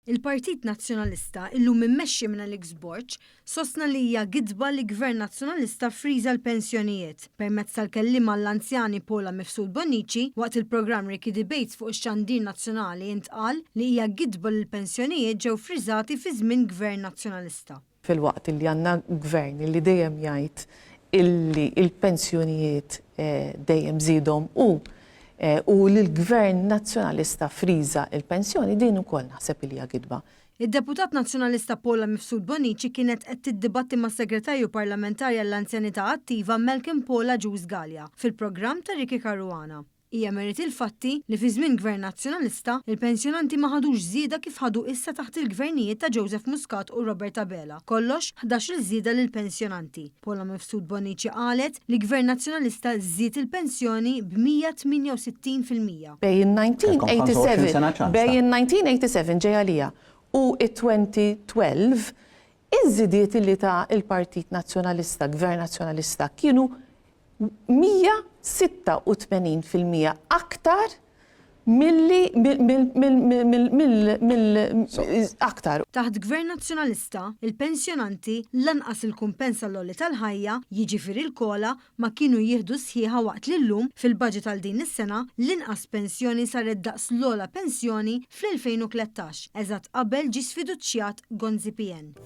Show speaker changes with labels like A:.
A: Il-Partit Nazzjonalista, illum immexxi minn Alex Borg, sostna li hija gidba li Gvern Nazzjonalista ffriża l-pensjonijiet. Permezz tal-kelliem għall-anzjani Paula Mifsud Bonnici, waqt il-programm Ricky Debates fuq ix-xandir nazzjonali intqal li hija gidba li l-pensjonijiet ġew ffriżati fi żmien Gvern Nazzjonalista.
B: Filwaqt illi għandna Gvern illi dejjem jgħid illi l-pensjonijiet dejjem żiedhom hu u li l-Gvern Nazzjonalista friża l-pensjoni, din ukoll naħseb illi hija gidba.
A: Id-Deputat Nazzjonalista Paula Mifsud Bonnici kienet qed tiddibatti mas-Segretarju Parlamentari għall-Anzjanità Attiva Malcolm Paul Agius Galea fil-programm ta' Ricky Caruana. Hija meriet il-fatti li fi żmien Gvern Nazzjonalista, il-pensjonanti ma ħadux żieda kif ħadu issa taħt il-Gvernijiet ta' Joseph Muscat u Robert Abela, kollox 11-il żieda lill-pensjonanti. Paula Mifsud Bonnici qalet li Gvern Nazzjonalista żied il-pensjoni b'168%.
B: Bejn 1987 bejn 1987 ġej għalija u t-2012, iż-żidiet li ta l-Partit Nazzjonalista, Gvern Nazzjonalista, kienu 186% aktar milli mill aktar.
A: Taħt Gvern Nazzjonalista, il-pensjonanti lanqas il-kumpens għall-għoli tal-ħajja, jiġifieri l-COLA, ma kienu jieħdu sħiħa waqt li llum, fil-budget għal din is-sena, l-inqas pensjoni saret daqs l-ogħla pensjoni fl-2013, eżatt qabel ġie sfiduċjat Gonzi PN.